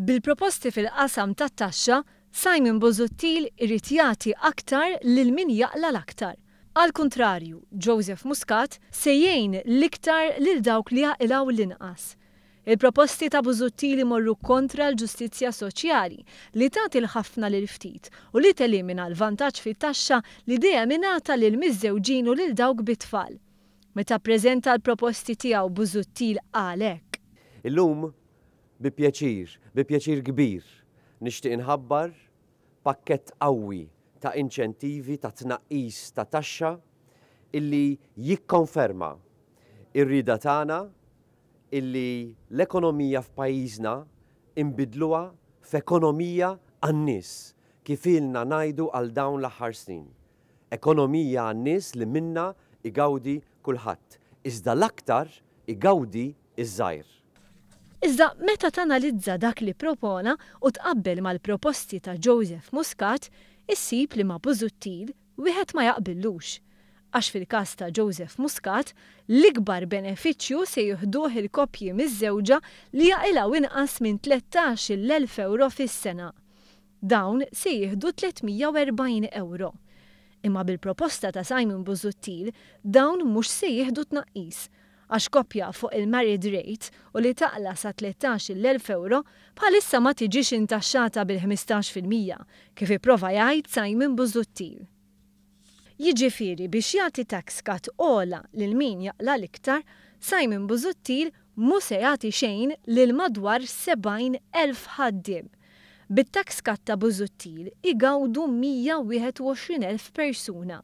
Bil-proposti fil-qasam tat-taxxa, Simon Busuttil irid jagħti aktar lil min jaqla' l-aktar. Għall-kuntrarju, Joseph Muscat se jgħin l-iktar lil dawk li jaqilgħu l-inqas. Il-proposti ta' Busuttil imorru kontra l-ġustizzja soċjali li tagħti l-ħafna lil ftit u li telimina l-vantaġġ fit-taxxa li dejjem ingħata lil miżżewġin u lil dawk bit-tfal. Meta ppreżenta l-proposti tiegħu Busuttil qal hekk. Illum bi pjaċir, bi pjaċir kbir, nixtieq inħabbar pakkett qawwi ta' inċentivi ta' tnaqqis ta' taxxa illi jikkonferma r-rieda tagħna illi l-ekonomija f'pajjiżna nbiddluha f'ekonomija għan-nies, kif ilna ngħidu għal dawn l-aħħar snin. Ekonomija għan-nies li minnha jgawdi kulħadd, iżda l-aktar igawdi ż-żgħir. Iżda meta tanalizza dak li ppropona u tqabbel mal-proposti ta' Joseph Muscat, issib li ma' Busuttil wieħed ma jaqbillux. Għax fil-każ ta' Joseph Muscat, l-ikbar benefiċċju se jieħduh il-koppji miżżewġa li jaqilgħu inqas minn 13,000 ewro fis-sena. Dawn se jieħdu 340 ewro. Imma bil-proposta ta' Simon Busuttil, dawn mhux se jieħdu tnaqqis. Għax koppja fuq il-married rate u li taqla' sa 13,000 ewro, bħalissa ma tiġix intaxxata bil-15%, kif ipprova jgħid Simon Busuttil. Jiġifieri biex jagħti tax cut ogħla lil min jaqla' l-iktar, Simon Busuttil mhu se jagħti xejn lil madwar 70,000 ħaddiem. Bit-tax cut ta' Busuttil igawdu 121,000 persuna.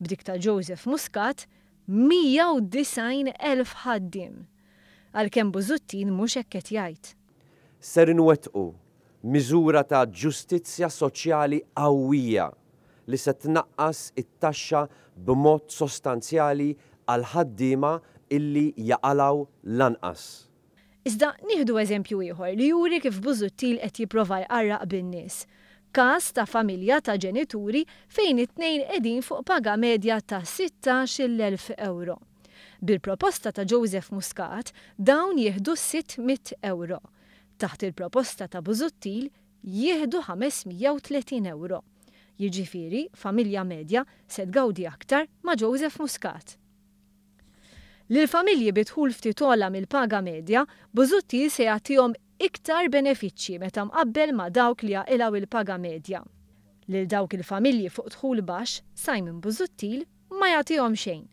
B'dik ta' Joseph Muscat, 190,000 ħaddiem. Għalkemm Busuttil mhux hekk qed jgħid. Ser inwettqu miżura ta' ġustizzja soċjali qawwija li se tnaqqas it-taxxa b'mod sostanzjali għall-ħaddiema illi jaqalgħu l-anqas. Iżda nieħdu eżempju ieħor li juri kif Busuttil qed jipprova jqarraq bin-nies. Każ ta' familja ta' ġenituri fejn it-tnejn qegħdin fuq paga medja ta' 16,000 ewro. Bil-proposta ta' Joseph Muscat dawn jieħdu 600 ewro. Taħt il-proposta ta' Busuttil jieħdu 530 ewro. Jiġifieri familja medja se tgawdi aktar ma' Joseph Muscat. Lill-familji bi dħul ftit ogħla mill-paga medja, Busuttil se jagħtihom iktar benefiċċji meta mqabbel ma' dawk li jaqilgħu il-paga medja. Lil dawk il-familji fuq dħul baxx, Simon Busuttil ma jagħtihom xejn.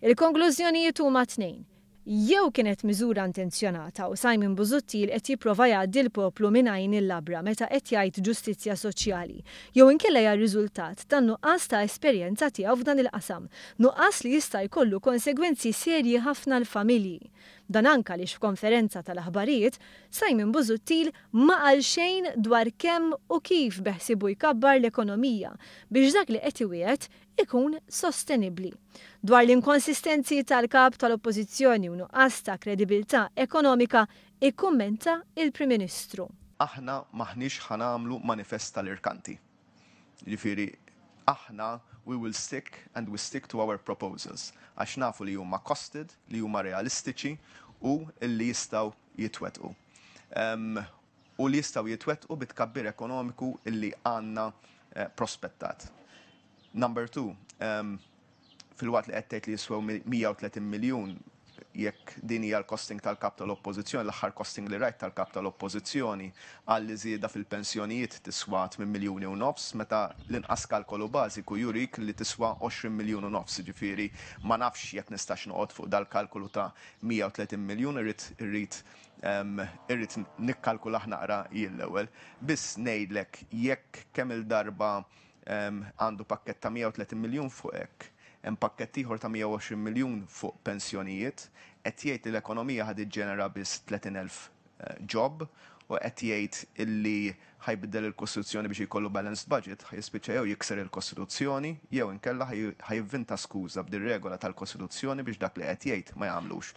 Il-konklużjonijiet huma tnejn. Jew kienet miżura intenzjonata u Simon Busuttil qed jipprova jgħaddi l-poplu minn għajn il-labra meta qed jgħid ġustizzja soċjali, jew inkella hija r-riżultat tan-nuqqas ta' esperjenza tiegħu f'dan il-qasam, nuqqas li jista' jkollu konsegwenzi serji ħafna għall-familji. Dan anke għaliex f'konferenza tal-aħbarijiet, Simon Busuttil ma qal xejn dwar kemm u kif beħsiebu jkabbar l-ekonomija biex dak li qed iwiegħed ikun sostenibbli. Dwar l-inkonsistenzi tal-Kap tal-Oppożizzjoni u nuqqas ta' kredibilità ekonomika ikkummenta il-Prim Ministru. Aħna m'aħniex ħa nagħmlu manifest tal-irkanti. Jiġifieri aħna we will stick and we stick to our proposals għax nafu li huma costed, li huma realistiċi u li jistgħu jitwettqu. U li jistgħu jitwettqu bit-tkabbir ekonomiku li għandna prospettat. Number 2, filwaqt li qed tgħid li jiswew 130 miljun, jekk din hija l-costing tal-Kap tal-Oppożizzjoni, l-aħħar costing li rajt tal-Kap tal-Oppożizzjoni qal li żieda fil-pensjonijiet tiswa 8 miljuni u nofs, meta l-inqas kalkolu bażiku jurik li tiswa 20 miljun u nofs, jiġifieri ma nafx jekk nistax noqgħod fuq dal-kalkolu ta' 130 miljun, irrid irrid irrid nikkalkulah naqra jien l-ewwel. Biss ngħidlek jekk kemm-il darba Għandu pakkett ta' 130 miljun fuq hekk. Hemm pakkett ieħor ta' 120 miljun fuq pensjonijiet. Qed jgħid li l-ekonomija ħa tiġġenera biss 30,000 job u qed jgħid illi ħa jbiddel il-Kostituzzjoni biex jkollu balanced budget, ħa jispiċċa jew jikser il-Kostituzzjoni jew inkella ħa jivvinta skuża b'dir-regola tal-Kostituzzjoni biex dak li qed jgħid ma jagħmlux.